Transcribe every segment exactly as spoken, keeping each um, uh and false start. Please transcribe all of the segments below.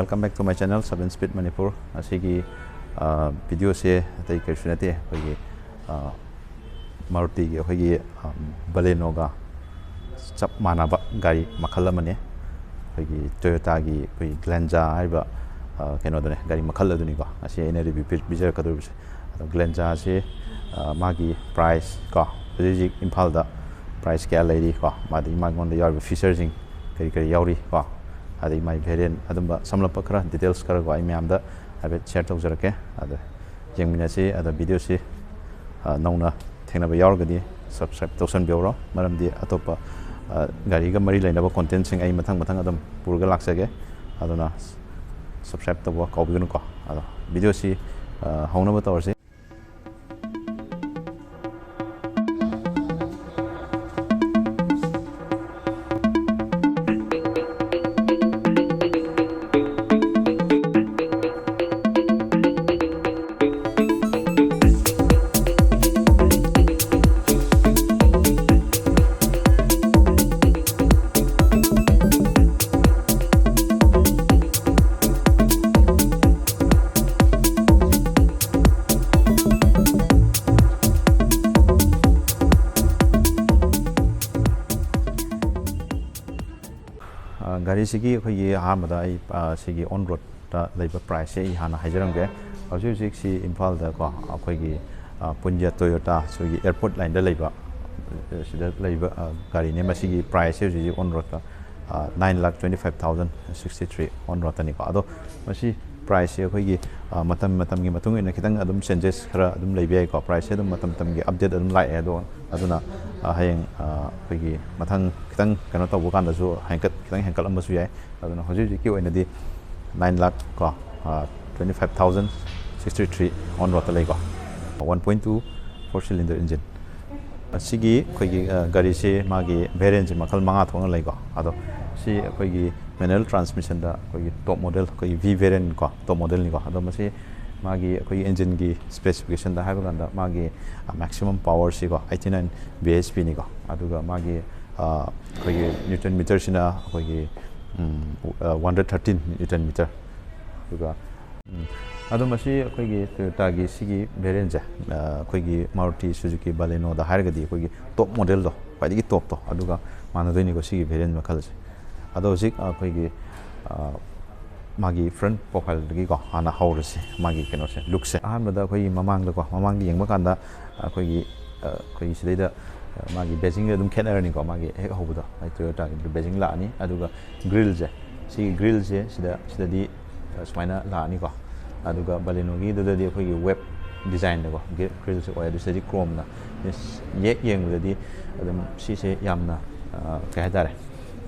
Welcome back to my channel, Seven Speed Manipur. ꯉꯁꯤꯒꯤ ꯚꯤꯗꯤꯑꯣꯁꯦ ꯑꯇꯩ ꯀꯔꯤꯁꯨ ꯅꯠꯇꯦ, ꯑꯩꯈꯣꯏꯒꯤ ꯃꯥꯔꯨꯇꯤꯒꯤ ꯑꯩꯈꯣꯏꯒꯤ ꯕꯂꯦꯅꯣꯒ ꯆꯞ ꯃꯥꯟꯅꯕ ꯒꯥꯔꯤ ꯃꯈꯜ ꯑꯃꯅꯤ꯫ ꯑꯩꯈꯣꯏꯒꯤ ꯇꯣꯌꯣꯇꯥꯒꯤ ꯑꯩꯈꯣꯏ ꯒ꯭ꯂꯦꯟꯖꯥ ꯍꯥꯏꯔꯤꯕ ꯀꯩꯅꯣꯗꯨꯅꯦ, ꯒꯥꯔꯤ ꯃꯈꯜ ꯑꯗꯨꯅꯤꯀꯣ ꯉꯁꯤ ꯑꯩꯅ ꯔꯤꯚ꯭ꯌꯨ ꯄꯤꯖꯔꯛꯀꯗꯧꯔꯤꯕꯁꯦ꯫ ꯑꯗꯣ ꯒ꯭ꯂꯦꯟꯖꯥꯁꯤ ꯃꯥꯒꯤ ꯄ꯭ꯔꯥꯏꯁ ꯀꯣ, ꯍꯧꯖꯤꯛ ꯍꯧꯖꯤꯛ ꯏꯝꯐꯥꯜꯗ ꯄ꯭ꯔꯥꯏꯁ ꯀꯌꯥ ꯂꯩꯔꯤ ꯀꯣ, ꯃꯥꯗꯤ ꯃꯉꯣꯟꯗ ꯌꯥꯎꯔꯤꯕ ꯐꯤꯆꯔꯁꯤꯡ ꯀꯔꯤ ꯀꯔꯤ ꯌꯥꯎꯔꯤ ꯀꯣ, ꯑꯗꯒꯤ ꯃꯥꯒꯤ ꯚꯦꯔꯤꯌꯦꯟ ꯑꯗꯨꯝꯕ ꯁꯝꯂꯞꯄ ꯈꯔ, ꯗꯤꯇꯦꯜꯁ ꯈꯔ ꯀꯣ ꯑꯩ ꯃꯌꯥꯝꯗ ꯍꯥꯏꯐꯦꯠ ꯁꯤꯌꯔ ꯇꯧꯖꯔꯛꯀꯦ꯫ ꯑꯗꯣ ꯌꯦꯡꯃꯤꯟꯅꯁꯤ꯫ ꯑꯗꯣ ꯚꯤꯗꯤꯑꯣꯁꯤ ꯅꯧꯅ ꯊꯦꯡꯅꯕ ꯌꯥꯎꯔꯒꯗꯤ ꯁꯕꯁꯀ꯭ꯔꯥꯏꯕ ꯇꯧꯁꯟꯕꯤꯍꯧꯔꯣ, ꯃꯔꯝꯗꯤ ꯑꯇꯣꯞꯄ ꯒꯥꯔꯤꯒ ꯃꯔꯤ ꯂꯩꯅꯕ ꯀꯣꯟꯇꯦꯟꯁꯤꯡ ꯑꯩ ꯃꯊꯪ ꯃꯊꯪ ꯑꯗꯨꯝ ꯄꯨꯔꯒ ꯂꯥꯛꯆꯒꯦ꯫ ꯑꯗꯨꯅ ꯁꯕꯁꯀ꯭ꯔꯥꯏꯕ ꯇꯧꯕ ꯀꯥꯎꯕꯤꯒꯅꯨꯀꯣ꯫ ꯑꯗꯣ ꯚꯤꯗꯤꯑꯣꯁꯤ ꯍꯧꯅꯕ ꯇꯧꯔꯁꯤ꯫ ꯒꯥꯔꯤꯁꯤꯒꯤ ꯑꯩꯈꯣꯏꯒꯤ ꯑꯍꯥꯟꯕꯗ ꯑꯩ ꯁꯤꯒꯤ ꯑꯣꯟ ꯔꯣꯗꯇ ꯂꯩꯕ ꯄ꯭ꯔꯥꯏꯁꯁꯦ ꯑꯩ ꯍꯥꯟꯅ ꯍꯥꯏꯖꯔꯝꯒꯦ꯫ ꯍꯧꯖꯤꯛ ꯍꯧꯖꯤꯛꯁꯤ ꯏꯝꯐꯥꯜꯗꯀꯣ ꯑꯩꯈꯣꯏꯒꯤ ꯄꯨꯟꯖ ꯇꯣꯌꯣꯇꯥ ꯑꯩꯈꯣꯏꯒꯤ ꯑꯦꯌꯥꯔꯄꯣꯔꯠ ꯂꯥꯏꯟꯗ ꯂꯩꯕ ꯁꯤꯗ ꯂꯩꯕ ꯒꯥꯔꯤꯅꯦ꯫ ꯃꯁꯤꯒꯤ ꯄ꯭ꯔꯥꯏꯁꯁꯦ ꯍꯧꯖꯤꯛ ꯍꯧꯖꯤꯛ ꯑꯣꯟ ꯔꯣꯗꯇ nine lakh twenty five thousand sixty three on road ꯇꯅꯤꯀꯣ꯫ ꯑꯗꯣ ꯃꯁꯤ ꯄ꯭ꯔꯥꯏꯁꯁꯦ ꯑꯩꯈꯣꯏꯒꯤ ꯃꯇꯝ ꯃꯇꯝꯒꯤ ꯃꯇꯨꯡ ꯏꯟꯅ ꯈꯤꯇꯪ ꯑꯗꯨꯝ ꯆꯦꯟꯖꯦꯁ ꯈꯔ ꯑꯗꯨꯝ ꯂꯩꯕ ꯌꯥꯏꯀꯣ꯫ ꯄ꯭ꯔꯥꯏꯁꯁꯦ ꯑꯗꯨꯝ ꯃꯇꯝ ꯃꯇꯝꯒꯤ ꯑꯞꯗꯦꯠ ꯑꯗꯨꯝ ꯂꯥꯛꯑꯦ꯫ ꯑꯗꯣ ꯑꯗꯨꯅ ꯍꯌꯦꯡ ꯑꯩꯈꯣꯏꯒꯤ ꯃꯊꯪ ꯈꯤꯇꯪ ꯀꯩꯅꯣ ꯇꯧꯕ ꯀꯥꯟꯗꯁꯨ ꯍꯦꯟꯀꯠ ꯈꯤꯇꯪ ꯍꯦꯟꯀꯠꯂꯝꯕꯁꯨ ꯌꯥꯏ꯫ ꯑꯗꯨꯅ ꯍꯧꯖꯤꯛ ꯍꯧꯖꯤꯛꯀꯤ ꯑꯣꯏꯅꯗꯤ nine lakh ꯀꯣ twenty five thousand sixty three on roadꯇ ꯂꯩꯀꯣ꯫ One point two four cylinder engine꯫ ꯑꯁꯤꯒꯤ ꯑꯩꯈꯣꯏꯒꯤ ꯒꯥꯔꯤꯁꯤ ꯃꯥꯒꯤ ꯚꯦꯔꯤꯌꯦꯟꯁꯤ ꯃꯈꯜ ꯃꯉꯥ ꯊꯣꯛꯅ ꯂꯩꯀꯣ꯫ ꯑꯗꯣ ꯁꯤ ꯑꯩꯈꯣꯏꯒꯤ ꯃꯦꯅꯨꯋꯦꯜ ꯇ꯭ꯔꯥꯟꯁꯃꯤꯁꯟꯗ ꯑꯩꯈꯣꯏꯒꯤ ꯇꯣꯞ ꯃꯣꯗꯦꯜ, ꯑꯩꯈꯣꯏꯒꯤ ꯚꯤ ꯚꯦꯔꯤꯌꯦꯟꯀꯣ, ꯇꯣꯞ ꯃꯣꯗꯦꯜꯅꯤꯀꯣ꯫ ꯑꯗꯣ ꯃꯁꯤ ꯃꯥꯒꯤ ꯑꯩꯈꯣꯏꯒꯤ ꯏꯟꯖꯤꯟꯒꯤ ꯁ꯭ꯄꯦꯁꯤꯐꯤꯀꯦꯁꯟꯗ ꯍꯥꯏꯕ ꯀꯥꯟꯗ ꯃꯥꯒꯤ ꯃꯦꯛꯁꯤꯃꯝ ꯄꯥꯋꯔꯁꯤꯀꯣ eighty nine bhpꯅꯤꯀꯣ꯫ ꯑꯗꯨꯒ ꯃꯥꯒꯤ ꯑꯩꯈꯣꯏꯒꯤ ꯅ꯭ꯌꯨꯇꯟ ꯃꯤꯇꯔꯁꯤꯅ ꯑꯩꯈꯣꯏꯒꯤ one hundred thirty newton metre. ꯑꯗꯨꯒ ꯎꯝ, ꯑꯗꯣ ꯃꯁꯤ ꯑꯩꯈꯣꯏꯒꯤ ꯇꯣꯌꯣꯇꯥꯒꯤ ꯁꯤꯒꯤ ꯚꯦꯔꯤꯌꯦꯟꯁꯦ, ꯑꯩꯈꯣꯏꯒꯤ ꯃꯥꯔꯨꯇꯤ ꯁꯨꯖꯨꯀꯤ ꯕꯥꯂꯦꯅꯣꯗ ꯍꯥꯏꯔꯒꯗꯤ ꯑꯩꯈꯣꯏꯒꯤ ꯇꯣꯞ ꯃꯣꯗꯦꯜꯗꯣ, ꯈ꯭ꯋꯥꯏꯗꯒꯤ ꯇꯣꯞꯇꯣ, ꯑꯗꯨꯒ ꯃꯥꯟꯅꯗꯣꯏꯅꯤꯀꯣ ꯁꯤꯒꯤ ꯚꯦꯔꯤꯌꯦꯟ ꯃꯈꯜꯁꯦ꯫ ꯑꯗꯣ ꯍꯧꯖꯤꯛ ꯑꯩꯈꯣꯏꯒꯤ ꯃꯥꯒꯤ ꯐ꯭ꯔꯟ ꯄ꯭ꯔꯣꯐꯥꯏꯜꯗꯒꯤꯀꯣ ꯍꯥꯟꯅ ꯍꯧꯔꯁꯤ꯫ ꯃꯥꯒꯤ ꯀꯩꯅꯣꯁꯦ, ꯂꯨꯛꯁꯦ, ꯑꯍꯥꯟꯕꯗ ꯑꯩꯈꯣꯏꯒꯤ ꯃꯃꯥꯡꯗꯀꯣ, ꯃꯃꯥꯡꯗ ꯌꯦꯡꯕ ꯀꯥꯟꯗ ꯑꯩꯈꯣꯏꯒꯤ ꯑꯩꯈꯣꯏꯒꯤ ꯁꯤꯗꯩꯗ ꯃꯥꯒꯤ ꯕꯦꯖꯤꯡꯗ ꯑꯗꯨꯝ ꯈꯦꯠꯅꯔꯅꯤꯀꯣ꯫ ꯃꯥꯒꯤ ꯍꯦꯛ ꯍꯧꯕꯗꯣ ꯃꯥꯒꯤ ꯇꯣꯌꯣꯇꯥꯒꯤ ꯕꯦꯖꯤꯡ ꯂꯥꯛꯑꯅꯤ꯫ ꯑꯗꯨꯒ ꯒ꯭ꯔꯤꯜꯁꯦ, ꯁꯤꯒꯤ ꯒ꯭ꯔꯤꯜꯁꯦ ꯁꯤꯗ ꯁꯤꯗꯗꯤ ꯁꯨꯃꯥꯏꯅ ꯂꯥꯛꯑꯅꯤꯀꯣ꯫ ꯑꯗꯨꯒ ꯕꯥꯂꯦꯅꯣꯒꯤꯗꯨꯗꯗꯤ ꯑꯩꯈꯣꯏꯒꯤ ꯋꯦꯕ ꯗꯤꯖꯥꯏꯟꯗꯀꯣ ꯒ꯭ꯔꯤꯜꯁꯦ ꯑꯣꯏ꯫ ꯑꯗꯨ ꯁꯤꯗꯗꯤ ꯀ꯭ꯔꯣꯝꯅ, ꯌꯦꯛ ꯌꯦꯡꯕꯗꯗꯤ ꯑꯗꯨꯝ ꯁꯤꯁꯦ ꯌꯥꯝꯅ ꯀꯩ ꯍꯥꯏꯇꯥꯔꯦ,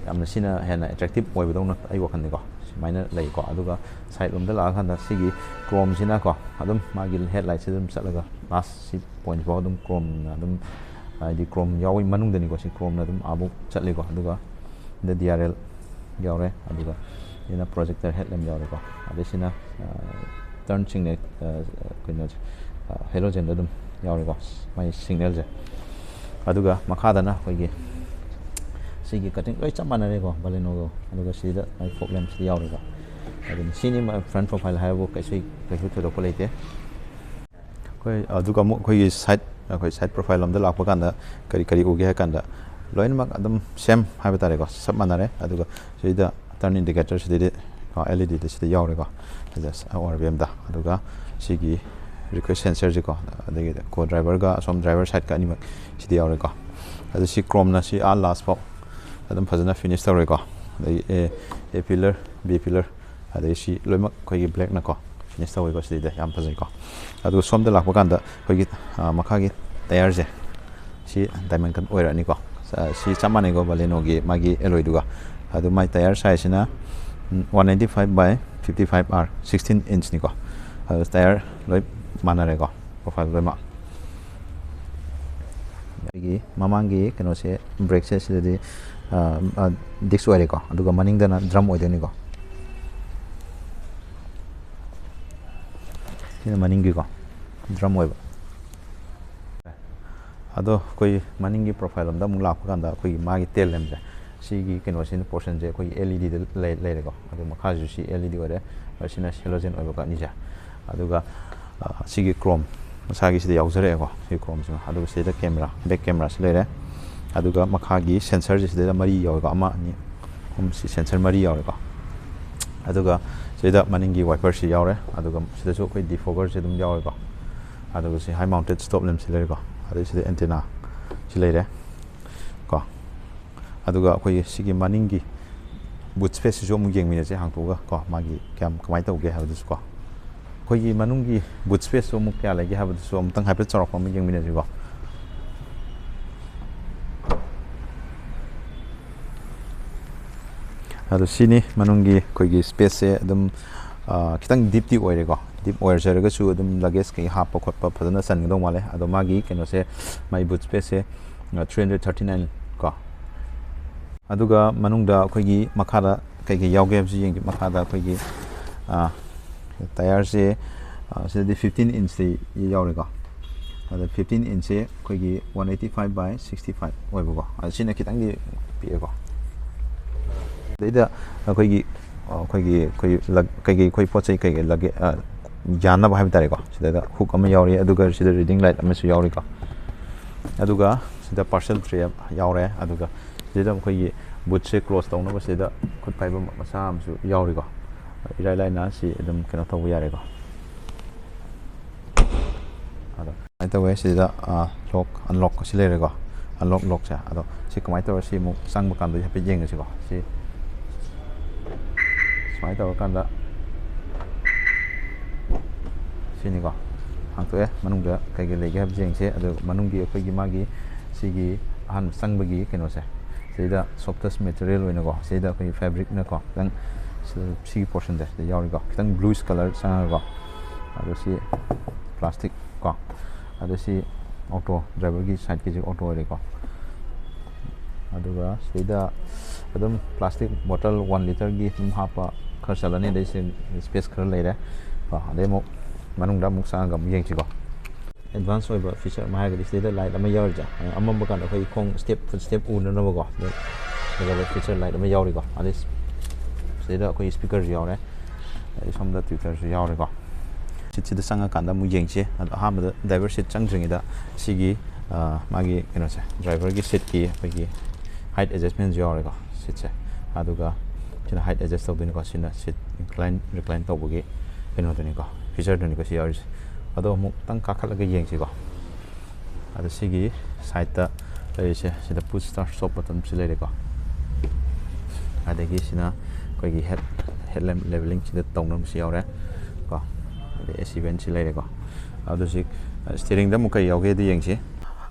ꯌꯥꯝꯅ ꯁꯤꯅ ꯍꯦꯟꯅ ꯑꯦꯇ꯭ꯔꯦꯛꯇꯤꯞ ꯑꯣꯏꯕꯗꯧꯅ ꯑꯩ ꯋꯥꯈꯜꯗꯤꯀꯣ꯫ ꯁꯨꯃꯥꯏꯅ ꯂꯩꯀꯣ꯫ ꯑꯗꯨꯒ ꯁꯥꯏꯠ ꯂꯣꯝꯗ ꯂꯥꯛꯑꯀꯥꯟꯗ ꯁꯤꯒꯤ ꯀ꯭ꯔꯣꯝꯁꯤꯅꯀꯣ ꯑꯗꯨꯝ ꯃꯥꯒꯤ ꯍꯦꯠꯂꯥꯏꯠꯁꯤ ꯑꯗꯨꯝ ꯆꯠꯂꯒ ꯂꯥꯁ ꯁꯤ ꯄꯣꯏꯟꯠ ꯐꯥꯎ ꯑꯗꯨꯝ ꯀ꯭ꯔꯣꯝꯅ ꯑꯗꯨꯝ, ꯍꯥꯏꯗꯤ ꯀ꯭ꯔꯣꯝ ꯌꯥꯎꯕꯒꯤ ꯃꯅꯨꯡꯗꯅꯤꯀꯣ꯫ ꯁꯤ ꯀ꯭ꯔꯣꯝꯅ ꯑꯗꯨꯝ ꯑꯥꯕꯨꯛ ꯆꯠꯂꯤꯀꯣ꯫ ꯑꯗꯨꯒ ꯁꯤꯗ ꯗꯤ ꯑꯥꯔ ꯑꯦꯜ ꯌꯥꯎꯔꯦ꯫ ꯑꯗꯨꯒ ꯁꯤꯅ ꯄ꯭ꯔꯣꯖꯦꯛꯇꯔ ꯍꯦꯠ ꯂꯦꯝ ꯌꯥꯎꯔꯦꯀꯣ꯫ ꯑꯗꯩ ꯁꯤꯅ ꯇꯔꯟ ꯁꯤꯒꯅꯦꯜ, ꯀꯩꯅꯣꯁꯦ, ꯍꯦꯂꯣꯖꯦꯟꯗ ꯑꯗꯨꯝ ꯌꯥꯎꯔꯦꯀꯣ, ꯃꯥꯒꯤ ꯁꯤꯒꯅꯦꯜꯁꯦ꯫ ꯑꯗꯨꯒ ꯃꯈꯥꯗꯅ ꯑꯩꯈꯣꯏꯒꯤ ꯁꯤꯒꯤ ꯀꯠꯇꯤꯡ ꯂꯣꯏ ꯆꯞ ꯃꯥꯟꯅꯔꯦꯀꯣ ꯕꯥꯂꯦꯅꯣꯒ꯫ ꯑꯗꯨꯒ ꯁꯤꯗ ꯃꯥꯒꯤ ꯐꯣꯛ ꯂꯦꯝꯁꯤꯗ ꯌꯥꯎꯔꯦꯀꯣ꯫ ꯑꯗꯨꯅ ꯁꯤꯅꯤ ꯐ꯭ꯔꯟ ꯄ꯭ꯔꯣꯐꯥꯏꯜ ꯍꯥꯏꯕꯕꯨ ꯀꯩꯁꯨ ꯀꯩꯁꯨ ꯊꯣꯏꯗꯣꯛꯄ ꯂꯩꯇꯦ꯫ ꯑꯩꯈꯣꯏ ꯑꯗꯨꯒ ꯑꯃꯨꯛ ꯑꯩꯈꯣꯏꯒꯤ ꯁꯥꯏꯠ, ꯑꯩꯈꯣꯏ ꯁꯥꯏꯠ ꯄ꯭ꯔꯣꯐꯥꯏꯜ ꯂꯣꯝꯗ ꯂꯥꯛꯄ ꯀꯥꯟꯗ ꯀꯔꯤ ꯀꯔꯤ ꯎꯒꯦ ꯍꯥꯏ ꯀꯥꯟꯗ ꯂꯣꯏꯅꯃꯛ ꯑꯗꯨꯝ ꯁꯦꯝ ꯍꯥꯏꯕ ꯇꯥꯔꯦꯀꯣ, ꯆꯞ ꯃꯥꯟꯅꯔꯦ꯫ ꯑꯗꯨꯒ ꯁꯤꯗ ꯇꯔꯟ ꯏꯟꯗꯤꯀꯦꯇꯔ ꯁꯤꯗꯩꯗ ꯑꯦꯜ ꯏ ꯗꯤꯗ ꯁꯤꯗ ꯌꯥꯎꯔꯦꯀꯣ, ꯑꯥꯔ ꯕꯤ ꯑꯦꯝꯗ꯫ ꯑꯗꯨꯒ ꯁꯤꯒꯤ ꯔꯤꯀ꯭ꯋꯦꯁ ꯁꯦꯟꯁꯔꯁꯤꯀꯣ, ꯑꯗꯒꯤ ꯀꯣ ꯗ꯭ꯔꯥꯏꯚꯔꯒ ꯑꯁꯣꯝ ꯗ꯭ꯔꯥꯏꯚꯔ ꯁꯥꯏꯠꯀ ꯑꯅꯤꯃꯛ ꯁꯤꯗ ꯌꯥꯎꯔꯦꯀꯣ꯫ ꯑꯗꯨ ꯁꯤ ꯀ꯭ꯔꯣꯝꯅ ꯁꯤ ꯑꯥ ꯂꯥꯁ ꯐꯥꯎ ꯑꯗꯨꯝ ꯐꯖꯅ ꯐꯤꯅꯤꯁ ꯇꯧꯔꯦꯀꯣ꯫ ꯑꯗꯒꯤ ꯑꯦ ꯑꯦ ꯄꯤꯂꯔ, ꯕꯤ ꯄꯤꯂꯔ, ꯑꯗꯩ ꯁꯤ ꯂꯣꯏꯅꯃꯛ ꯑꯩꯈꯣꯏꯒꯤ ꯕ꯭ꯂꯦꯛꯅꯀꯣ ꯐꯤꯅꯤꯁ ꯇꯧꯋꯦꯀꯣ ꯁꯤꯗꯩꯗ, ꯌꯥꯝ ꯐꯖꯩꯀꯣ꯫ ꯑꯗꯨꯒ ꯁꯣꯝꯗ ꯂꯥꯛꯄ ꯀꯥꯟꯗ ꯑꯩꯈꯣꯏꯒꯤ ꯃꯈꯥꯒꯤ ꯇꯌꯥꯔꯁꯦ ꯁꯤ ꯗꯥꯏꯃꯟ ꯀꯠ ꯑꯣꯏꯔꯛꯑꯅꯤꯀꯣ꯫ ꯁꯤ ꯆꯞ ꯃꯥꯟꯅꯩꯀꯣ ꯕꯥꯂꯦꯅꯣꯒꯤ ꯃꯥꯒꯤ ꯑꯦꯂꯣꯏꯗꯨꯒ꯫ ꯑꯗꯨ ꯃꯥꯏ tyre ꯁꯥꯏꯖꯁꯤꯅ one ninety five by fifty five R, sixteen ꯏꯟꯆꯅꯤꯀꯣ꯫ ꯑꯗꯨ ꯇꯌꯥꯔ ꯂꯣꯏ ꯃꯥꯟꯅꯔꯦꯀꯣ, ꯄ꯭ꯔꯣꯐꯥꯏꯜ ꯂꯣꯏꯅꯃꯛ꯫ ꯑꯩꯒꯤ ꯃꯃꯥꯡꯒꯤ ꯀꯩꯅꯣꯁꯦ, ꯕ꯭ꯔꯦꯛꯁꯦ ꯁꯤꯗꯗꯤ ꯗꯤꯁꯛ ꯑꯣꯏꯔꯦꯀꯣ, ꯑꯗꯨꯒ ꯃꯅꯤꯡꯗꯅ ꯗ꯭ꯔꯝ ꯑꯣꯏꯗꯣꯏꯅꯤꯀꯣ꯫ ꯁꯤꯅ ꯃꯅꯤꯡꯒꯤꯀꯣ ꯗ꯭ꯔꯝ ꯑꯣꯏꯕ꯫ ꯑꯗꯣ ꯑꯩꯈꯣꯏ ꯃꯅꯤꯡꯒꯤ ꯄ꯭ꯔꯣꯐꯥꯏꯜ ꯑꯝꯗ ꯑꯃꯨꯛ ꯂꯥꯛꯄ ꯀꯥꯟꯗ ꯑꯩꯈꯣꯏꯒꯤ ꯃꯥꯒꯤ ꯇꯦꯜ ꯂꯦꯝꯁꯦ, ꯁꯤꯒꯤ ꯀꯩꯅꯣꯁꯤꯅ, ꯄꯣꯔꯁꯟꯁꯦ ꯑꯩꯈꯣꯏꯒꯤ ꯑꯦꯜ ꯏ ꯗꯤꯗ ꯂꯩ-, ꯂꯩꯔꯦꯀꯣ꯫ ꯑꯗꯨ ꯃꯈꯥꯁꯤꯁꯨ ꯁꯤ ꯑꯦꯜ ꯏ ꯗꯤ ꯑꯣꯏꯔꯦ, ꯑꯁꯤꯅ ꯍꯦꯂꯣꯖꯦꯟ ꯑꯣꯏꯕ ꯑꯅꯤꯁꯦ꯫ ꯑꯗꯨꯒ, ꯑ, ꯁꯤꯒꯤ ꯀ꯭ꯔꯣꯝ ꯃꯁꯥꯒꯤꯁꯤꯗ ꯌꯥꯎꯖꯔꯛꯑꯦꯀꯣ, ꯁꯤ ꯀ꯭ꯔꯣꯝꯁꯤꯃ꯫ ꯑꯗꯨꯒ ꯁꯤꯗ ꯀꯦꯃꯦꯔꯥ, ꯕꯦꯛ ꯀꯦꯃꯦꯔꯥꯁꯤ ꯂꯩꯔꯦ꯫ ꯑꯗꯨꯒ ꯃꯈꯥꯒꯤ ꯁꯦꯟꯁꯔꯁꯦ ꯁꯤꯗꯩꯗ ꯃꯔꯤ ꯌꯥꯎꯋꯦꯀꯣ, ꯑꯃ, ꯑꯅꯤ, ꯑꯍꯨꯝ, ꯁꯤ ꯁꯦꯟꯁꯔ ꯃꯔꯤ ꯌꯥꯎꯔꯦꯀꯣ꯫ ꯑꯗꯨꯒ ꯁꯤꯗ ꯃꯅꯤꯡꯒꯤ ꯋꯥꯏꯄꯔꯁꯤ ꯌꯥꯎꯔꯦ꯫ ꯑꯗꯨꯒ ꯁꯤꯗꯁꯨ ꯑꯩꯈꯣꯏ ꯗꯤꯐꯣꯒꯔꯁꯦ ꯑꯗꯨꯝ ꯌꯥꯎꯔꯦꯀꯣ꯫ ꯑꯗꯨꯒ ꯁꯤ ꯍꯥꯏ ꯃꯥꯎꯟꯇꯦꯠ ꯁ꯭ꯇꯣꯞ ꯂꯦꯝꯞꯁꯤ ꯂꯩꯔꯦꯀꯣ꯫ ꯑꯗꯩ ꯁꯤꯗ ꯑꯦꯟꯇꯦꯅꯥ ꯁꯤ ꯂꯩꯔꯦ ꯀꯣ꯫ ꯑꯗꯨꯒ ꯑꯩꯈꯣꯏꯒꯤ ꯁꯤꯒꯤ ꯃꯅꯤꯡꯒꯤ ꯕꯨꯠ ꯁ꯭ꯄꯦꯁꯁꯤꯁꯨ ꯑꯃꯨꯛ ꯌꯦꯡꯃꯤꯟꯅꯁꯦ, ꯍꯥꯡꯇꯣꯛꯑꯒ ꯀꯣ, ꯃꯥꯒꯤ ꯀꯌꯥꯝ, ꯀꯃꯥꯏꯅ ꯇꯧꯒꯦ ꯍꯥꯏꯕꯗꯨꯁꯨ ꯀꯣ꯫ ꯑꯩꯈꯣꯏꯒꯤ ꯃꯅꯨꯡꯒꯤ ꯕꯨꯠ ꯁ꯭ꯄꯦꯁꯇꯨ ꯑꯃꯨꯛ ꯀꯌꯥ ꯂꯩꯒꯦ ꯍꯥꯏꯕꯗꯨꯁꯨ ꯑꯃꯨꯛꯇꯪ ꯍꯥꯏꯐꯦꯠ ꯆꯥꯎꯔꯥꯛꯄ ꯑꯃ ꯌꯦꯡꯃꯤꯟꯅꯁꯤꯀꯣ꯫ ꯑꯗꯣ ꯁꯤꯅꯤ ꯃꯅꯨꯡꯒꯤ ꯑꯩꯈꯣꯏꯒꯤ ꯁ꯭ꯄꯦꯁꯁꯦ꯫ ꯑꯗꯨꯝ, ꯑ, ꯈꯤꯇꯪ ꯗꯤꯞꯇꯤ ꯑꯣꯏꯔꯦꯀꯣ꯫ ꯗꯤꯞ ꯑꯣꯏꯖꯔꯒꯁꯨ ꯑꯗꯨꯝ ꯂꯒꯦꯖ ꯀꯩ ꯍꯥꯞꯄ ꯈꯣꯠꯄ ꯐꯖꯅ ꯆꯟꯒꯗꯧ ꯃꯥꯜꯂꯦ꯫ ꯑꯗꯣ ꯃꯥꯒꯤ ꯀꯩꯅꯣꯁꯦ, ꯃꯥꯒꯤ ꯕꯨꯠ ꯁ꯭ꯄꯦꯁꯁꯦ, ꯑ, ꯊ꯭ꯔꯤ ꯍꯟꯗ꯭ꯔꯦꯠ ꯊꯥꯔꯇꯤ ꯅꯥꯏꯟ ꯀꯣ꯫ ꯑꯗꯨꯒ ꯃꯅꯨꯡꯗ ꯑꯩꯈꯣꯏꯒꯤ ꯃꯈꯥꯗ ꯀꯩꯀꯩ ꯌꯥꯎꯒꯦ ꯍꯥꯏꯕꯁꯤ ꯌꯦꯡꯒꯦ꯫ ꯃꯈꯥꯗ ꯑꯩꯈꯣꯏꯒꯤ, ꯑ, ꯇꯥꯌꯔꯁꯦ, ꯑ, ꯁꯤꯗꯗꯤ ꯐꯤꯐꯇꯤꯟ ꯏꯟꯁꯇꯤ ꯌꯥꯎꯔꯦꯀꯣ꯫ ꯑꯗ ꯐꯤꯐꯇꯤꯟ ꯏꯟꯁꯁꯦ ꯑꯩꯈꯣꯏꯒꯤ one eighty five by sixty five ꯑꯣꯏꯕꯀꯣ꯫ ꯑꯗ ꯁꯤꯅ ꯈꯤꯇꯪꯗꯤ ꯄꯤꯛꯑꯦꯀꯣ꯫ ꯑꯗꯩꯗ ꯑꯩꯈꯣꯏꯒꯤ, ꯑꯩꯈꯣꯏꯒꯤ, ꯑꯩꯈꯣꯏꯒꯤ ꯂꯛ-, ꯀꯩꯀꯩ ꯑꯩꯈꯣꯏ ꯄꯣꯠ ꯆꯩ ꯀꯩꯀꯩ ꯂꯒꯦ-, ꯑ, ꯌꯥꯟꯅꯕ ꯍꯥꯏꯕ ꯇꯥꯔꯦꯀꯣ꯫ ꯁꯤꯗꯩꯗ ꯍꯨꯛ ꯑꯃ ꯌꯥꯎꯔꯤ, ꯑꯗꯨꯒ ꯁꯤꯗ ꯔꯤꯗꯤꯡ ꯂꯥꯏꯠ ꯑꯃꯁꯨ ꯌꯥꯎꯔꯤꯀꯣ꯫ ꯑꯗꯨꯒ ꯁꯤꯗ ꯄꯥꯔꯁꯦꯜ ꯇ꯭ꯔꯦ ꯌꯥꯎꯔꯦ꯫ ꯑꯗꯨꯒ ꯁꯤꯗ ꯑꯩꯈꯣꯏꯒꯤ ꯕꯨꯠꯁꯦ ꯀ꯭ꯂꯣꯁ ꯇꯧꯅꯕ ꯁꯤꯗ ꯈꯨꯠ ꯄꯥꯏꯕ ꯃꯆꯥ ꯑꯃꯁꯨ ꯌꯥꯎꯔꯤꯀꯣ꯫ ꯏꯔꯥꯏ ꯂꯥꯏꯅ ꯁꯤ ꯑꯗꯨꯝ ꯀꯩꯅꯣ ꯇꯧꯕ ꯌꯥꯔꯦꯀꯣ꯫ ꯑꯗꯣ ꯁꯨꯃꯥꯏꯅ ꯇꯧꯋꯦ꯫ ꯁꯤꯗ, ꯑ, ꯂꯣꯛ, ꯑꯟꯂꯣꯛ ꯑꯁꯤ ꯂꯩꯔꯦꯀꯣ꯫ ꯑꯟꯂꯣꯛ, ꯂꯣꯛꯁꯦ꯫ ꯑꯗꯣ ꯁꯤ ꯀꯃꯥꯏꯅ ꯇꯧꯔ ꯁꯤ ꯑꯃꯨꯛ ꯆꯪꯕ ꯀꯥꯟꯗ ꯍꯥꯏꯐꯦꯠ ꯌꯦꯡꯉꯁꯤꯀꯣ꯫ ꯁꯤ ꯁꯨꯃꯥꯏꯅ ꯇꯧꯔꯀꯥꯟꯗ ꯁꯤꯅꯤꯀꯣ, ꯍꯥꯡꯇꯣꯛꯑꯦ꯫ ꯃꯅꯨꯡꯗ ꯀꯩꯀꯩ ꯂꯩꯒꯦ ꯍꯥꯏꯕꯁꯦ ꯌꯦꯡꯁꯦ꯫ ꯑꯗꯣ ꯃꯅꯨꯡꯒꯤ ꯑꯩꯈꯣꯏꯒꯤ ꯃꯥꯒꯤ ꯁꯤꯒꯤ ꯑꯍꯥꯟꯕ ꯆꯪꯕꯒꯤ ꯀꯩꯅꯣꯁꯦ, ꯁꯤꯗ ꯁꯣꯐꯇꯦꯁ ꯃꯦꯇꯔꯤꯌꯦꯜ ꯑꯣꯏꯅꯀꯣ, ꯁꯤꯗ ꯑꯩꯈꯣꯏꯒꯤ ꯐꯦꯕ꯭ꯔꯤꯛꯅꯀꯣ, ꯈꯤꯇꯪ ꯁꯤ-, ꯁꯤꯒꯤ ꯄꯣꯔꯁꯟꯁꯦ ꯁꯤꯗ ꯌꯥꯎꯔꯤꯀꯣ, ꯈꯤꯇꯪ ꯕ꯭ꯂꯨꯏꯁ ꯀꯂꯔ ꯆꯪꯉꯒꯀꯣ꯫ ꯑꯗꯣ ꯁꯤ ꯄ꯭ꯂꯥꯁꯇꯤꯛ ꯀꯣ, ꯑꯗꯣ ꯁꯤ ꯑꯣꯇꯣ, ꯗ꯭ꯔꯥꯏꯚꯔꯒꯤ ꯁꯥꯏꯠꯀꯤꯁꯤ ꯑꯣꯇꯣ ꯑꯣꯏꯔꯦꯀꯣ꯫ ꯑꯗꯨꯒ ꯁꯤꯗ ꯑꯗꯨꯝ ꯄ꯭ꯂꯥꯁꯇꯤꯛ ꯕꯣꯇꯜ ꯋꯥꯟ ꯂꯤꯇꯔꯒꯤ ꯑꯗꯨꯝ ꯍꯥꯞꯄ ꯈꯔ ꯆꯜꯂꯅꯤ꯫ ꯑꯗꯩ ꯁꯤ ꯁ꯭ꯄꯦꯁ ꯈꯔ ꯂꯩꯔꯦ ꯀꯣ꯫ ꯑꯗꯩ ꯑꯃꯨꯛ ꯃꯅꯨꯡꯗ ꯑꯃꯨꯛ ꯆꯪꯉꯒ ꯑꯃꯨꯛ ꯌꯦꯡꯁꯤꯀꯣ꯫ ꯑꯦꯗꯚꯥꯟꯁ ꯑꯣꯏꯕ ꯐꯤꯆꯔ ꯑꯃ ꯍꯥꯏꯔꯒꯗꯤ ꯁꯤꯗꯩꯗ ꯂꯥꯏꯠ ꯑꯃ ꯌꯥꯎꯔꯤꯁꯦ, ꯑꯃꯝꯕ ꯀꯥꯟꯗ ꯑꯩꯈꯣꯏꯒꯤ ꯈꯣꯡ ꯁ꯭ꯇꯦꯞ, ꯐꯨꯠ ꯁ꯭ꯇꯦꯞ ꯎꯅꯅꯕꯀꯣ꯫ ꯑꯗꯩ ꯑꯗꯨꯒ feature light ꯑꯃ ꯌꯥꯎꯔꯤꯀꯣ꯫ ꯑꯗꯩ ꯁꯤꯗꯩꯗ ꯑꯩꯈꯣꯏ speakerꯁꯨ ꯌꯥꯎꯔꯦ꯫ ꯑꯗꯩ ꯁꯣꯝꯗ tweeterꯁꯨ ꯌꯥꯎꯔꯦꯀꯣ꯫ Seatꯁꯤꯗ ꯆꯪꯉꯀꯥꯟꯗ ꯑꯃꯨꯛ ꯌꯦꯡꯁꯤ꯫ ꯑꯗꯣ ꯑꯍꯥꯟꯕꯗ driver seat ꯆꯪꯗ꯭ꯔꯤꯉꯩꯗ ꯁꯤꯒꯤ, ꯑ, ꯃꯥꯒꯤ ꯀꯩꯅꯣꯁꯦ, driverꯒꯤ seatꯀꯤ ꯑꯩꯈꯣꯏꯒꯤ height adjustmentꯁꯨ ꯌꯥꯎꯔꯦꯀꯣ꯫ Seatꯁꯦ, ꯑꯗꯨꯒ ꯁꯤꯅ height adjust ꯇꯧꯗꯣꯏꯅꯤꯀꯣ꯫ ꯁꯤꯅ seat incline recline ꯇꯧꯕꯒꯤ ꯀꯩꯅꯣꯗꯨꯅꯤꯀꯣ, featureꯗꯨꯅꯤꯀꯣ ꯁꯤ ꯌꯥꯎꯔꯤꯁꯦ꯫ ꯑꯗꯣ ꯑꯃꯨꯛꯇꯪ ꯀꯥꯈꯠꯂꯒ ꯌꯦꯡꯁꯤꯀꯣ꯫ ꯑꯗꯣ ꯁꯤꯒꯤ sideꯇ ꯂꯩꯔꯤꯁꯦ, ꯁꯤꯗ push start stop buttonꯁꯤ ꯂꯩꯔꯦꯀꯣ꯫ ꯑꯗꯒꯤ ꯁꯤꯅ ꯑꯩꯈꯣꯏꯒꯤ head, headlamp levelingꯁꯤꯗ ꯇꯧꯅꯕꯁꯨ ꯌꯥꯎꯔꯦ ꯀꯣ꯫ ꯑꯗꯩ AC ventꯁꯤ ꯂꯩꯔꯦꯀꯣ꯫ ꯑꯗꯨ ꯍꯧꯖꯤꯛ steeringꯗ ꯑꯃꯨꯛ ꯀꯩ ꯌꯥꯎꯒꯦꯗꯤ ꯌꯦꯡꯁꯤ꯫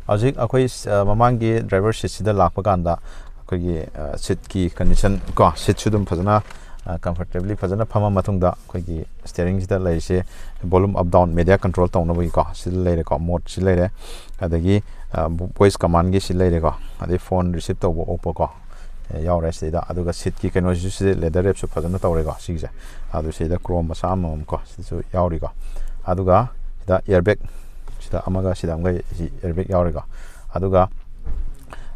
ꯍꯧꯖꯤꯛ ꯑꯩꯈꯣꯏ, ꯑ, ꯃꯃꯥꯡꯒꯤ driver seatꯁꯤꯗ ꯂꯥꯛꯄ ꯀꯥꯟꯗ ꯑꯩꯈꯣꯏꯒꯤ, ꯑ, seatꯀꯤ condition ꯀꯣ, seatꯁꯨ ꯑꯗꯨꯝ ꯐꯖꯅ, ꯑ, comfortably ꯐꯖꯅ ꯐꯝꯃ ꯃꯇꯨꯡꯗ ꯑꯩꯈꯣꯏꯒꯤ steeringꯁꯤꯗ ꯂꯩꯔꯤꯁꯦ volume up down media control ꯇꯧꯅꯕꯒꯤꯀꯣ, ꯁꯤꯗ ꯂꯩꯔꯦꯀꯣ, modeꯁꯤ ꯂꯩꯔꯦ꯫ ꯑꯗꯒꯤ, ꯑ, voice commandꯒꯤ ꯁꯤ ꯂꯩꯔꯦꯀꯣ꯫ ꯑꯗꯩ phone receive ꯇꯧꯕ ꯑꯣꯛꯄꯀꯣ, ꯑꯦ, ꯌꯥꯎꯔꯦ ꯁꯤꯗꯩꯗ꯫ ꯑꯗꯨꯒ seatꯀꯤ ꯀꯩꯅꯣꯁꯤꯁꯨ ꯁꯤꯗ leather wrapꯁꯨ ꯐꯖꯅ ꯇꯧꯔꯦꯀꯣ꯫ ꯁꯤꯒꯤꯁꯦ, ꯑꯗꯨ ꯁꯤꯗ chrome ꯃꯆꯥ ꯑꯃꯃꯝ ꯀꯣ, ꯁꯤꯗꯁꯨ ꯌꯥꯎꯔꯤꯀꯣ꯫ ꯑꯗꯨꯒ ꯁꯤꯗ airbag, ꯁꯤꯗ ꯑꯃꯒ ꯁꯤꯗ ꯑꯃꯒ ꯁꯤ airbag ꯌꯥꯎꯔꯤꯀꯣ꯫ ꯑꯗꯨꯒ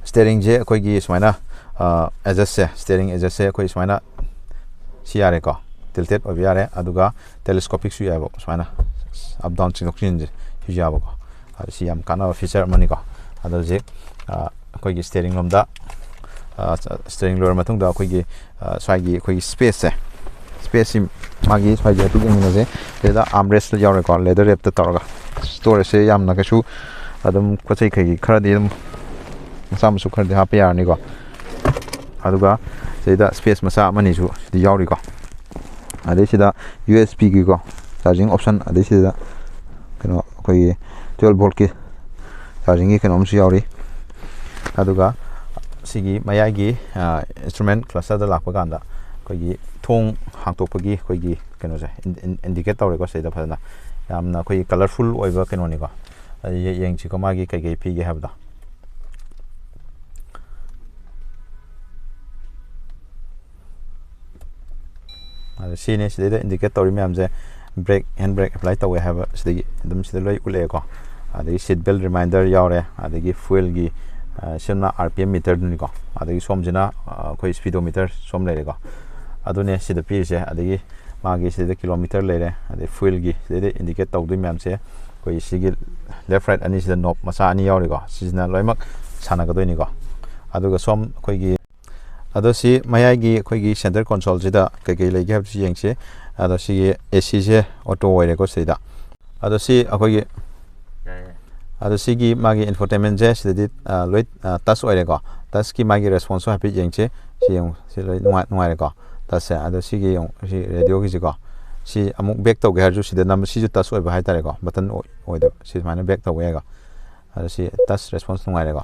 steeringꯁꯦ ꯑꯩꯈꯣꯏꯒꯤ ꯁꯨꯃꯥꯏꯅ, ꯑ, adjustꯁꯦ, steering adjustꯁꯦ ꯑꯩꯈꯣꯏ ꯁꯨꯃꯥꯏꯅ ꯁꯤ ꯌꯥꯔꯦꯀꯣ, tilted ꯑꯣꯏꯕ ꯌꯥꯔꯦ꯫ ꯑꯗꯨꯒ telescopicꯁꯨ ꯌꯥꯏꯕ, ꯁꯨꯃꯥꯏꯅ up down ꯆꯤꯡꯊꯣꯛ ꯆꯤꯡꯁꯤꯟꯁꯦ ꯁꯤꯁꯨ ꯌꯥꯕꯀꯣ꯫ ꯑꯗꯣ ꯁꯤ ꯌꯥꯝ ꯀꯥꯟꯅꯕ feature ꯑꯃꯅꯤꯀꯣ꯫ ꯑꯗꯣ ꯍꯧꯖꯤꯛ, ꯑ, ꯑꯩꯈꯣꯏꯒꯤ steering ꯂꯣꯝꯗ, ꯑ, steering ꯂꯣꯏꯔ ꯃꯇꯨꯡꯗ ꯑꯩꯈꯣꯏꯒꯤ, ꯑ, ꯁ꯭ꯋꯥꯏꯒꯤ ꯑꯩꯈꯣꯏꯒꯤ spaceꯁꯦ, spaceꯁꯤ ꯃꯥꯒꯤ ꯁ꯭ꯋꯥꯏꯒꯤ ꯍꯥꯏꯐꯦꯠ ꯌꯦꯡꯃꯤꯟꯅꯁꯦ꯫ ꯁꯤꯗ armrest ꯌꯥꯎꯔꯦꯀꯣ, leather wrapꯇ ꯇꯧꯔꯒ꯫ Storageꯁꯦ ꯌꯥꯝꯅ ꯀꯩꯁꯨ ꯑꯗꯨꯝ ꯄꯣꯠ ꯆꯩ ꯀꯩꯀꯩ ꯈꯔꯗꯤ ꯑꯗꯨꯝ ꯃꯆꯥ ꯃꯁꯨ ꯈꯔꯗꯤ ꯍꯥꯞꯄ ꯌꯥꯔꯅꯤꯀꯣ꯫ ꯑꯗꯨꯒ ꯁꯤꯗ space ꯃꯆꯥ ꯑꯃꯅꯤꯁꯨ ꯁꯤꯗ ꯌꯥꯎꯔꯤꯀꯣ꯫ ꯑꯗꯩ ꯁꯤꯗ USBꯒꯤꯀꯣ charging option, ꯑꯗꯩ ꯁꯤꯗ ꯀꯩꯅꯣ ꯑꯩꯈꯣꯏꯒꯤ twelve voltꯀꯤ chargingꯒꯤ ꯀꯩꯅꯣ ꯑꯃꯁꯨ ꯌꯥꯎꯔꯤ꯫ ꯑꯗꯨꯒ ꯁꯤꯒꯤ ꯃꯌꯥꯏꯒꯤ, ꯑ, instrument clusterꯗ ꯂꯥꯛꯄ ꯀꯥꯟꯗ ꯑꯩꯈꯣꯏꯒꯤ ꯊꯣꯡ ꯍꯥꯡꯇꯣꯛꯄꯒꯤ ꯑꯩꯈꯣꯏꯒꯤ ꯀꯩꯅꯣꯁꯦ in-, in-, indicate ꯇꯧꯔꯦꯀꯣ꯫ ꯁꯤꯗ ꯐꯖꯅ ꯌꯥꯝꯅ ꯑꯩꯈꯣꯏꯒꯤ colourful ꯑꯣꯏꯕ ꯀꯩꯅꯣꯅꯤꯀꯣ꯫ ꯑꯗꯨ ꯌꯦ-, ꯌꯦꯡꯁꯤꯀꯣ ꯃꯥꯒꯤ ꯀꯩꯀꯩ ꯄꯤꯒꯦ ꯍꯥꯏꯕꯗꯣ꯫ ꯑꯗꯣ ꯁꯤꯅꯤ, ꯁꯤꯗꯩꯗ indicate ꯇꯧꯔꯤ ꯃꯌꯥꯝꯁꯦ brake, hand brake apply ꯇꯧꯋꯦ ꯍꯥꯏꯕ ꯁꯤꯗꯒꯤ ꯑꯗꯨꯝ ꯁꯤꯗ ꯂꯣꯏ ꯎꯠꯂꯛꯑꯦꯀꯣ꯫ ꯑꯗꯒꯤ seat belt reminder ꯌꯥꯎꯔꯦ, ꯑꯗꯒꯤ fuelꯒꯤ, ꯁꯤꯅ ꯑꯥꯔ ꯄꯤ ꯑꯦꯝ ꯃꯤꯇꯔꯗꯨꯅꯤꯀꯣ꯫ ꯑꯗꯒꯤ ꯁꯣꯝꯁꯤꯅ ꯑꯩꯈꯣꯏ ꯁ꯭ꯄꯤꯗꯣꯃꯤꯇꯔ ꯁꯣꯝ ꯂꯩꯔꯦꯀꯣ꯫ ꯑꯗꯨꯅꯦ ꯁꯤꯗ ꯄꯤꯔꯤꯁꯦ꯫ ꯑꯗꯒꯤ ꯃꯥꯒꯤ ꯁꯤꯗ ꯀꯤꯂꯣꯃꯤꯇꯔ ꯂꯩꯔꯦ, ꯑꯗꯩ ꯐ꯭ꯌꯨꯜꯒꯤ ꯁꯤꯗꯩꯗ ꯏꯟꯗꯤꯀꯦꯠ ꯇꯧꯗꯣꯏ ꯃꯌꯥꯝꯁꯦ ꯑꯩꯈꯣꯏ ꯁꯤꯒꯤ ꯂꯦꯐ ꯔꯥꯏꯠ ꯑꯅꯤꯁꯤꯗ ꯅꯣꯞ ꯃꯆꯥ ꯑꯅꯤ ꯌꯥꯎꯔꯤꯀꯣ꯫ ꯁꯤꯁꯤꯅ ꯂꯣꯏꯅꯃꯛ ꯁꯥꯟꯅꯒꯗꯣꯏꯅꯤꯀꯣ꯫ ꯑꯗꯨꯒ ꯁꯣꯝ ꯑꯩꯈꯣꯏꯒꯤ ꯑꯗꯣ ꯁꯤ ꯃꯌꯥꯏꯒꯤ ꯑꯩꯈꯣꯏꯒꯤ ꯁꯦꯟꯇꯔ ꯀꯣꯟꯁꯣꯜꯁꯤꯗ ꯀꯩꯀꯩ ꯂꯩꯒꯦ ꯍꯥꯏꯕꯁꯤ ꯌꯦꯡꯁꯤ꯫ ꯑꯗꯣ ꯁꯤꯒꯤ ꯑꯦ ꯁꯤꯁꯦ ꯑꯣꯇꯣ ꯑꯣꯏꯔꯦꯀꯣ ꯁꯤꯗ꯫ ꯑꯗꯣ ꯁꯤ ꯑꯩꯈꯣꯏꯒꯤ ꯑꯗꯣ ꯁꯤꯒꯤ ꯃꯥꯒꯤ ꯏꯟꯐꯣꯇꯦꯟꯃꯦꯟꯁꯦ ꯁꯤꯗꯗꯤ ꯂꯣꯏ ꯇꯁ ꯑꯣꯏꯔꯦꯀꯣ꯫ ꯇꯁꯀꯤ ꯃꯥꯒꯤ ꯔꯦꯁꯄꯣꯟꯁꯁꯨ ꯍꯥꯏꯐꯦꯠ ꯌꯦꯡꯁꯤ꯫ ꯁꯤ ꯌꯦꯡꯉꯨ, ꯁꯤ ꯂꯣꯏ ꯅꯨꯡꯉꯥꯏ ꯅꯨꯡꯉꯥꯏꯔꯦꯀꯣ꯫ ꯇꯁꯁꯦ꯫ ꯑꯗꯣ ꯁꯤꯒꯤ ꯌꯦꯡꯉꯨ, ꯁꯤ ꯔꯦꯗꯤꯑꯣꯒꯤꯁꯤꯀꯣ꯫ ꯁꯤ ꯑꯃꯨꯛ ꯕꯦꯛ ꯇꯧꯒꯦ ꯍꯥꯏꯔꯁꯨ ꯁꯤꯗ ꯅꯝꯕ, ꯁꯤꯁꯨ ꯇꯁ ꯑꯣꯏꯕ ꯍꯥꯏꯇꯥꯔꯦꯀꯣ꯫ ꯕꯇꯟ ꯑꯣꯏꯗꯕ꯫ ꯁꯤ ꯁꯨꯃꯥꯏꯅ ꯕꯦꯛ ꯇꯧꯕ ꯌꯥꯏꯀꯣ꯫ ꯑꯗꯣ ꯁꯤ ꯇꯁ ꯔꯦꯁꯄꯣꯟꯁ ꯅꯨꯡꯉꯥꯏꯔꯦꯀꯣ꯫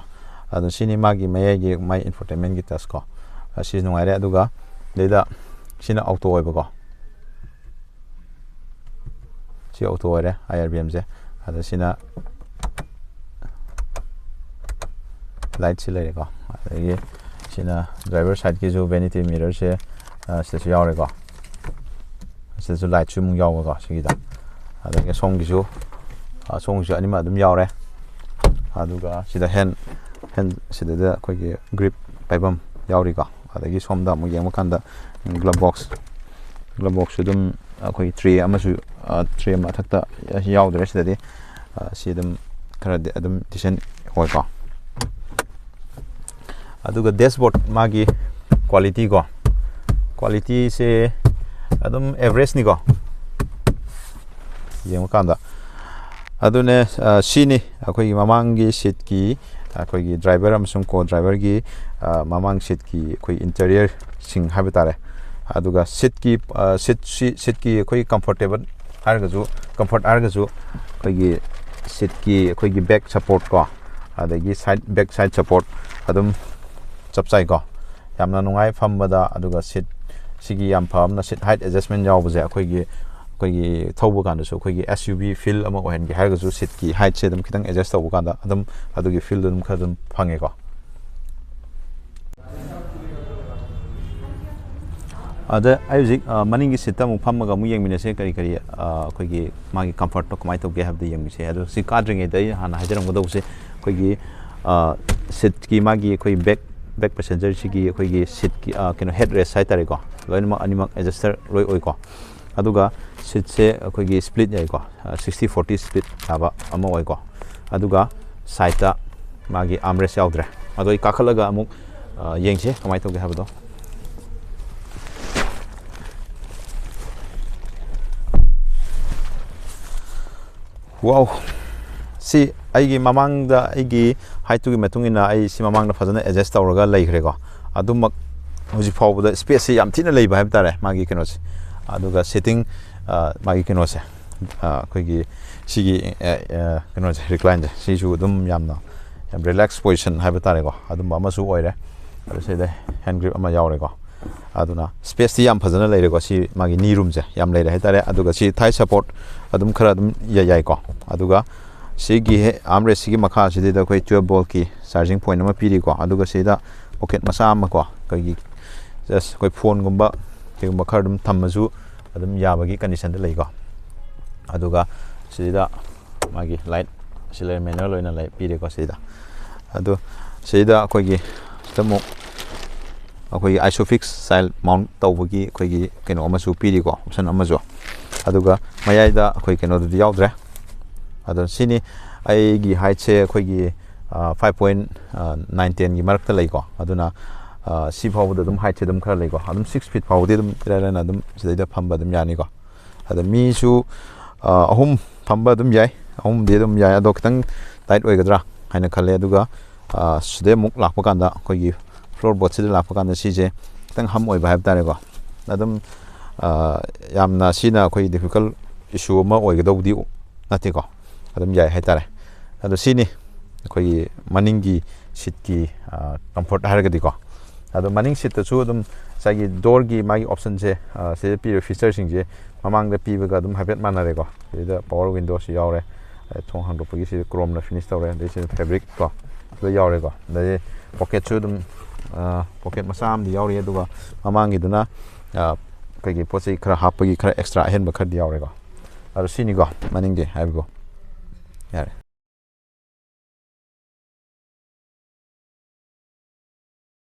ꯑꯗꯣ ꯁꯤꯅꯤ ꯃꯥꯒꯤ ꯃꯌꯥꯏꯒꯤ ꯃꯥꯏ ꯏꯟꯐꯣꯇꯦꯟꯃꯦꯟꯒꯤ ꯇꯁꯀꯣ꯫ ꯑ, ꯁꯤ ꯅꯨꯡꯉꯥꯏꯔꯦ꯫ ꯑꯗꯨꯒ ꯁꯤꯗꯩꯗ ꯁꯤꯅ ꯑꯣꯇꯣ ꯑꯣꯏꯕꯀꯣ꯫ ꯁꯤ ꯑꯣꯇꯣ ꯑꯣꯏꯔꯦ ꯑꯥꯏ ꯑꯥꯔ ꯕꯤ ꯑꯦꯝꯁꯦ꯫ ꯑꯗꯣ ꯁꯤꯅ ꯂꯥꯏꯠꯁꯤ ꯂꯩꯔꯦꯀꯣ꯫ ꯑꯗꯒꯤ ꯁꯤꯅ ꯗ꯭ꯔꯥꯏꯚꯔ ꯁꯥꯏꯠꯀꯤꯁꯨ ꯚꯦꯅꯤꯇꯤ ꯃꯤꯔꯔꯁꯦ, ꯑ, ꯁꯤꯗꯁꯨ ꯌꯥꯎꯔꯦꯀꯣ꯫ ꯁꯤꯗꯁꯨ ꯂꯥꯏꯠꯁꯨ ꯑꯃꯨꯛ ꯌꯥꯎꯕꯀꯣ ꯁꯤꯒꯤꯗ꯫ ꯑꯗꯒꯤ ꯁꯣꯝꯒꯤꯁꯨ, ꯑ, ꯁꯣꯝꯒꯤꯁꯨ ꯑꯅꯤꯃꯛ ꯑꯗꯨꯝ ꯌꯥꯎꯔꯦ꯫ ꯑꯗꯨꯒ ꯁꯤꯗ ꯍꯦꯟ, ꯍꯦꯟ ꯁꯤꯗꯩꯗ ꯑꯩꯈꯣꯏꯒꯤ ꯒ꯭ꯔꯤꯞ ꯄꯥꯏꯐꯝ ꯌꯥꯎꯔꯤꯀꯣ꯫ ꯑꯗꯒꯤ ꯁꯣꯝꯗ ꯑꯃꯨꯛ ꯌꯦꯡꯕ ꯀꯥꯟꯗ ꯒ꯭ꯂꯞ ꯕꯣꯛꯁ, ꯒ꯭ꯂꯞ ꯕꯣꯛꯁꯁꯨ ꯑꯗꯨꯝ ꯑꯩꯈꯣꯏꯒꯤ ꯇ꯭ꯔꯦ ꯑꯃꯁꯨ, ꯑ, ꯇ꯭ꯔꯦ ꯃꯊꯛꯇ ꯌꯥꯎꯗ꯭ꯔꯦ ꯁꯤꯗꯗꯤ꯫ ꯑ, ꯁꯤ ꯑꯗꯨꯝ ꯈꯔꯗꯤ ꯑꯗꯨꯝ ꯗꯤꯁꯦꯟ ꯑꯣꯏꯀꯣ꯫ ꯑꯗꯨꯒ ꯗꯦꯁꯕꯣꯔꯗ ꯃꯥꯒꯤ ꯀ꯭ꯋꯥꯂꯤꯇꯤꯀꯣ, ꯀ꯭ꯋꯥꯂꯤꯇꯤꯁꯦ ꯑꯗꯨꯝ ꯑꯦꯚꯔꯦꯖꯅꯤꯀꯣ ꯌꯦꯡꯕ ꯀꯥꯟꯗ꯫ ꯑꯗꯨꯅꯦ, ꯑ, ꯁꯤꯅꯤ ꯑꯩꯈꯣꯏꯒꯤ ꯃꯃꯥꯡꯒꯤ ꯁꯤꯠꯀꯤ, ꯑꯩꯈꯣꯏꯒꯤ ꯗ꯭ꯔꯥꯏꯚꯔ ꯑꯃꯁꯨꯡ ꯀꯣ ꯗ꯭ꯔꯥꯏꯚꯔꯒꯤ, ꯑ, ꯃꯃꯥꯡ ꯁꯤꯠꯀꯤ ꯑꯩꯈꯣꯏ ꯏꯟꯇꯔꯤꯌꯔꯁꯤꯡ ꯍꯥꯏꯕ ꯇꯥꯔꯦ꯫ ꯑꯗꯨꯒ ꯁꯤꯠꯀꯤ, ꯑ, ꯁꯤꯠ-, ꯁꯤ-, ꯁꯤꯠꯀꯤ ꯑꯩꯈꯣꯏ ꯀꯝꯐꯣꯔꯇꯦꯕꯜ ꯍꯥꯏꯔꯒꯁꯨ, ꯀꯝꯐꯣꯔꯠ ꯍꯥꯏꯔꯒꯁꯨ ꯑꯩꯈꯣꯏꯒꯤ ꯁꯤꯠꯀꯤ ꯑꯩꯈꯣꯏꯒꯤ ꯕꯦꯛ ꯁꯄꯣꯔꯠ ꯀꯣ, ꯑꯗꯒꯤ ꯁꯥꯏꯠ, ꯕꯦꯛ ꯁꯥꯏꯠ ꯁꯄꯣꯔꯠ ꯑꯗꯨꯝ ꯆꯞ ꯆꯥꯏꯀꯣ꯫ ꯌꯥꯝꯅ ꯅꯨꯡꯉꯥꯏ ꯐꯝꯕꯗ꯫ ꯑꯗꯨꯒ ꯁꯤꯠ ꯁꯤꯒꯤ ꯌꯥꯝ ꯐꯕ ꯑꯃꯅ ꯁꯤꯠ ꯍꯥꯏꯠ ꯑꯦꯗꯖꯁꯃꯦꯟ ꯌꯥꯎꯕꯁꯦ ꯑꯩꯈꯣꯏꯒꯤ, ꯑꯩꯈꯣꯏꯒꯤ ꯊꯧꯕ ꯀꯥꯟꯗꯁꯨ ꯑꯩꯈꯣꯏꯒꯤ ꯑꯦꯁ ꯌꯨ ꯚꯤ ꯐꯤꯜ ꯑꯃ ꯑꯣꯏꯍꯟꯒꯦ ꯍꯥꯏꯔꯒꯁꯨ ꯁꯤꯠꯀꯤ ꯍꯥꯏꯠꯁꯦ ꯑꯗꯨꯝ ꯈꯤꯇꯪ ꯑꯦꯗꯖꯁ ꯇꯧꯕ ꯀꯥꯟꯗ ꯑꯗꯨꯝ ꯑꯗꯨꯒꯤ ꯐꯤꯜꯗꯣ ꯑꯗꯨꯝ ꯈꯔ ꯑꯗꯨꯝ ꯐꯪꯉꯦꯀꯣ꯫ ꯑꯗ ꯑꯩ ꯍꯧꯖꯤꯛ, ꯑ, ꯃꯅꯤꯡꯒꯤ ꯁꯤꯠꯇ ꯑꯃꯨꯛ ꯐꯝꯃꯒ ꯑꯃꯨꯛ ꯌꯦꯡꯃꯤꯟꯅꯁꯦ ꯀꯔꯤ ꯀꯔꯤ, ꯑ, ꯑꯩꯈꯣꯏꯒꯤ ꯃꯥꯒꯤ ꯀꯝꯐꯔꯠꯇꯣ ꯀꯃꯥꯏꯅ ꯇꯧꯒꯦ ꯍꯥꯏꯕꯗꯨ ꯌꯦꯡꯃꯤꯟꯅꯁꯦ꯫ ꯑꯗꯣ ꯁꯤ ꯀꯥꯗ꯭ꯔꯤꯉꯩꯗ ꯑꯩ ꯍꯥꯟꯅ ꯍꯥꯏꯖꯔꯝꯒꯗꯧꯕꯁꯦ ꯑꯩꯈꯣꯏꯒꯤ ꯁꯤꯠꯀꯤ ꯃꯥꯒꯤ ꯑꯩꯈꯣꯏ ꯕꯦꯛ ꯕꯦꯛ ꯄꯦꯁꯦꯟꯖꯔꯁꯤꯒꯤ ꯑꯩꯈꯣꯏꯒꯤ ꯁꯤꯠꯀꯤ ꯀꯩꯅꯣ ꯍꯦꯠ ꯔꯦꯁ ꯍꯥꯏꯇꯥꯔꯦꯀꯣ, ꯂꯣꯏꯅꯃꯛ ꯑꯅꯤꯃꯛ ꯑꯦꯗꯖꯁꯇꯔ ꯂꯣꯏ ꯑꯣꯏꯀꯣ꯫ ꯑꯗꯨꯒ ꯁꯤꯠꯁꯦ ꯑꯩꯈꯣꯏꯒꯤ ꯁ꯭ꯄ꯭ꯂꯤꯠ ꯌꯥꯏꯀꯣ, ꯁꯤꯛꯁꯇꯤ ꯐꯣꯔꯇꯤ ꯁ꯭ꯄ꯭ꯂꯤꯠ ꯌꯥꯕ ꯑꯃ ꯑꯣꯏꯀꯣ꯫ ꯑꯗꯨꯒ ꯁꯥꯏꯠꯇ ꯃꯥꯒꯤ ꯑꯥꯝꯔꯦꯁ ꯌꯥꯎꯗ꯭ꯔꯦ꯫ ꯑꯗꯣ ꯑꯩ ꯀꯥꯈꯠꯂꯒ ꯑꯃꯨꯛ ꯌꯦꯡꯁꯦ ꯀꯃꯥꯏꯅ ꯇꯧꯒꯦ ꯍꯥꯏꯕꯗꯣ꯫ ꯋꯥꯎ! ꯁꯤ ꯑꯩꯒꯤ ꯃꯃꯥꯡꯗ ꯑꯩꯒꯤ ꯍꯥꯏꯠꯇꯨꯒꯤ ꯃꯇꯨꯡ ꯏꯟꯅ ꯑꯩ ꯁꯤ ꯃꯃꯥꯡꯗ ꯐꯖꯅ ꯑꯦꯗꯖꯁ ꯇꯧꯔꯒ ꯂꯩꯈ꯭ꯔꯦꯀꯣ꯫ ꯑꯗꯨꯃꯛ ꯍꯧꯖꯤꯛ ꯐꯥꯎꯕꯗ ꯁ꯭ꯄꯦꯁꯁꯦ ꯌꯥꯝ ꯊꯤꯅ ꯂꯩꯕ ꯍꯥꯏꯕ ꯇꯥꯔꯦ, ꯃꯥꯒꯤ ꯀꯩꯅꯣꯁꯦ꯫ ꯑꯗꯨꯒ ꯁꯤꯇꯤꯡ, ꯃꯥꯒꯤ ꯀꯩꯅꯣꯁꯦ, ꯑꯩꯈꯣꯏꯒꯤ ꯁꯤꯒꯤ ꯀꯩꯅꯣꯁꯦ, ꯔꯤꯀ꯭ꯂꯥꯏꯟꯁꯦ, ꯁꯤꯁꯨ ꯑꯗꯨꯝ ꯌꯥꯝꯅ ꯌꯥꯝ ꯔꯤꯂꯦꯛꯁ ꯄꯣꯖꯤꯁꯟ ꯍꯥꯏꯕ ꯇꯥꯔꯦꯀꯣ, ꯑꯗꯨꯝꯕ ꯑꯃꯁꯨ ꯑꯣꯏꯔꯦ꯫ ꯑꯗꯨ ꯁꯤꯗ ꯍꯦꯟ ꯒ꯭ꯔꯤꯞ ꯑꯃ ꯌꯥꯎꯔꯦꯀꯣ꯫ ꯑꯗꯨꯅ ꯁ꯭ꯄꯦꯁꯇꯤ ꯌꯥꯝ ꯐꯖꯅ ꯂꯩꯔꯦꯀꯣ꯫ ꯁꯤ ꯃꯥꯒꯤ ꯅꯤ ꯔꯨꯝꯁꯦ ꯌꯥꯝ ꯂꯩꯔꯦ ꯍꯥꯏꯇꯥꯔꯦ꯫ ꯑꯗꯨꯒ ꯁꯤ ꯊꯥꯏ ꯁꯄꯣꯔꯠ ꯑꯗꯨꯝ ꯈꯔ ꯑꯗꯨꯝ ꯌꯥꯏꯀꯣ꯫ ꯑꯗꯨꯒ ꯁꯤꯒꯤ ꯍꯦꯛ ꯑꯥꯝꯔꯦꯁꯁꯤꯒꯤ ꯃꯈꯥꯁꯤꯗꯩꯗ ꯑꯩꯈꯣꯏ ꯇ꯭ꯋꯦꯜꯐ ꯚꯣꯜꯠꯀꯤ ꯆꯥꯔꯖꯤꯡ ꯄꯣꯏꯟꯠ ꯑꯃ ꯄꯤꯔꯤꯀꯣ꯫ ꯑꯗꯨꯒ ꯁꯤꯗ ꯄꯣꯀꯦꯠ ꯃꯆꯥ ꯑꯃꯀꯣ, ꯑꯩꯈꯣꯏꯒꯤ ꯖꯁ ꯑꯩꯈꯣꯏ ꯐꯣꯟꯒꯨꯝꯕ ꯀꯩꯒꯨꯝꯕ ꯈꯔ ꯑꯗꯨꯝ ꯊꯝꯃꯁꯨ ꯑꯗꯨꯝ ꯌꯥꯕꯒꯤ ꯀꯟꯗꯤꯁꯟꯗ ꯂꯩꯀꯣ꯫ ꯑꯗꯨꯒ ꯁꯤꯗ ꯃꯥꯒꯤ ꯂꯥꯏꯠ ꯁꯤ ꯂꯩꯔꯦ, ꯃꯦꯅꯨꯋꯦꯜ ꯑꯣꯏꯅ ꯂꯩ ꯄꯤꯔꯦꯀꯣ ꯁꯤꯗ꯫ ꯑꯗꯨ ꯁꯤꯗ ꯑꯩꯈꯣꯏꯒꯤ ꯁꯤꯗ ꯑꯃꯨꯛ ꯑꯩꯈꯣꯏꯒꯤ ꯑꯥꯏꯁꯣꯐꯤꯛꯁ ꯆꯥꯏꯜ ꯃꯥꯎꯟꯠ ꯇꯧꯕꯒꯤ ꯑꯩꯈꯣꯏꯒꯤ ꯀꯩꯅꯣ ꯑꯃꯁꯨ ꯄꯤꯔꯤꯀꯣ, ꯑꯣꯞꯁꯟ ꯑꯃꯁꯨ꯫ ꯑꯗꯨꯒ ꯃꯌꯥꯏꯗ ꯑꯩꯈꯣꯏ ꯀꯩꯅꯣꯗꯨꯗꯤ ꯌꯥꯎꯗ꯭ꯔꯦ꯫ ꯑꯗꯣ ꯁꯤꯅꯤ ꯑꯩꯒꯤ ꯍꯥꯏꯠꯁꯦ ꯑꯩꯈꯣꯏꯒꯤ ꯐꯥꯏꯚ ꯄꯣꯏꯟ ꯅꯥꯏꯟ ꯇꯦꯟꯒꯤ ꯃꯔꯛꯇ ꯂꯩꯀꯣ꯫ ꯑꯗꯨꯅ ꯁꯤ ꯐꯥꯎꯕꯗ ꯑꯗꯨꯝ ꯍꯥꯏꯠꯁꯦ ꯑꯗꯨꯝ ꯈꯔ ꯂꯩꯀꯣ꯫ ꯑꯗꯨꯝ ꯁꯤꯛꯁ ꯐꯤꯠ ꯐꯥꯎꯕꯗꯤ ꯑꯗꯨꯝ ꯏꯔꯥꯏ ꯂꯥꯏꯅ ꯑꯗꯨꯝ ꯁꯤꯗꯩꯗ ꯐꯝꯕ ꯑꯗꯨꯝ ꯌꯥꯅꯤꯀꯣ꯫ ꯑꯗ ꯃꯤꯁꯨ ꯑꯍꯨꯝ ꯐꯝꯕ ꯑꯗꯨꯝ ꯌꯥꯏ, ꯑꯍꯨꯝꯗꯤ ꯑꯗꯨꯝ ꯌꯥꯏ꯫ ꯑꯗꯣ ꯈꯤꯇꯪ ꯇꯥꯏꯠ ꯑꯣꯏꯒꯗ꯭ꯔꯥ ꯍꯥꯏꯅ ꯈꯜꯂꯦ꯫ ꯑꯗꯨꯒ ꯁꯤꯗꯩ ꯑꯃꯨꯛ ꯂꯥꯛꯄ ꯀꯥꯟꯗ, ꯑꯩꯈꯣꯏꯒꯤ ꯐ꯭ꯂꯣꯔ ꯕꯣꯠꯁꯤꯗ ꯂꯥꯛꯄ ꯀꯥꯟꯗ, ꯁꯤꯁꯦ ꯈꯤꯇꯪ ꯍꯝ ꯑꯣꯏꯕ ꯍꯥꯏꯕ ꯇꯥꯔꯦꯀꯣ꯫ ꯑꯗꯨꯝ ꯌꯥꯝꯅ ꯁꯤꯅ ꯑꯩꯈꯣꯏ ꯗꯤꯐꯤꯀꯜ ꯏꯁꯨ ꯑꯃ ꯑꯣꯏꯒꯗꯧꯕꯗꯤ ꯅꯠꯇꯦꯀꯣ꯫ ꯑꯗꯨꯝ ꯌꯥꯏ ꯍꯥꯏꯇꯥꯔꯦ꯫ ꯑꯗꯣ ꯁꯤꯅꯤ ꯑꯩꯈꯣꯏꯒꯤ ꯃꯅꯤꯡꯒꯤ ꯁꯤꯠꯀꯤ ꯀꯝꯐꯣꯔꯠ ꯍꯥꯏꯔꯒꯗꯤꯀꯣ꯫ ꯑꯗꯣ ꯃꯅꯤꯡ ꯁꯤꯠꯇꯁꯨ ꯑꯗꯨꯝ ꯉꯁꯥꯏꯒꯤ ꯗꯣꯔꯒꯤ ꯃꯥꯒꯤ ꯑꯣꯞꯁꯟꯁꯦ, ꯁꯤꯗ ꯄꯤꯔꯤꯕ ꯐꯤꯆꯔꯁꯤꯡꯁꯦ ꯃꯃꯥꯡꯗ ꯄꯤꯕꯒ ꯑꯗꯨꯝ ꯍꯥꯏꯐꯦꯠ ꯃꯥꯟꯅꯔꯦꯀꯣ꯫ ꯁꯤꯗ ꯄꯋꯥꯔ ꯋꯤꯟꯗꯣꯁꯨ ꯌꯥꯎꯔꯦ, ꯑꯗꯩ ꯊꯣꯡ ꯍꯥꯡꯗꯣꯛꯄꯒꯤ ꯁꯤꯗ ꯀ꯭ꯔꯣꯝꯅ ꯐꯤꯅꯤꯁ ꯇꯧꯔꯦ, ꯑꯗꯩ ꯁꯤꯗ ꯐꯦꯕ꯭ꯔꯤꯛ ꯀꯣ ꯂꯣꯏ ꯌꯥꯎꯔꯦꯀꯣ꯫ ꯑꯗꯩ ꯄꯣꯀꯦꯠꯁꯨ ꯑꯗꯨꯝ ꯄꯣꯀꯦꯠ ꯃꯆꯥ ꯑꯃꯗꯤ ꯌꯥꯎꯔꯤ꯫ ꯑꯗꯨꯒ ꯃꯃꯥꯡꯒꯤꯗꯨꯅ ꯑꯩꯈꯣꯏꯒꯤ ꯄꯣꯠ ꯆꯩ ꯈꯔ ꯍꯥꯞꯄꯒꯤ ꯈꯔ ꯑꯦꯛꯁꯇ꯭ꯔꯥ ꯑꯍꯦꯟꯕ ꯈꯔꯗꯤ ꯌꯥꯎꯔꯦꯀꯣ꯫ ꯑꯗꯣ ꯁꯤꯅꯤꯀꯣ ꯃꯅꯤꯡꯒꯤ ꯍꯥꯏꯕꯕꯨ꯫ ꯌꯥꯔꯦ꯫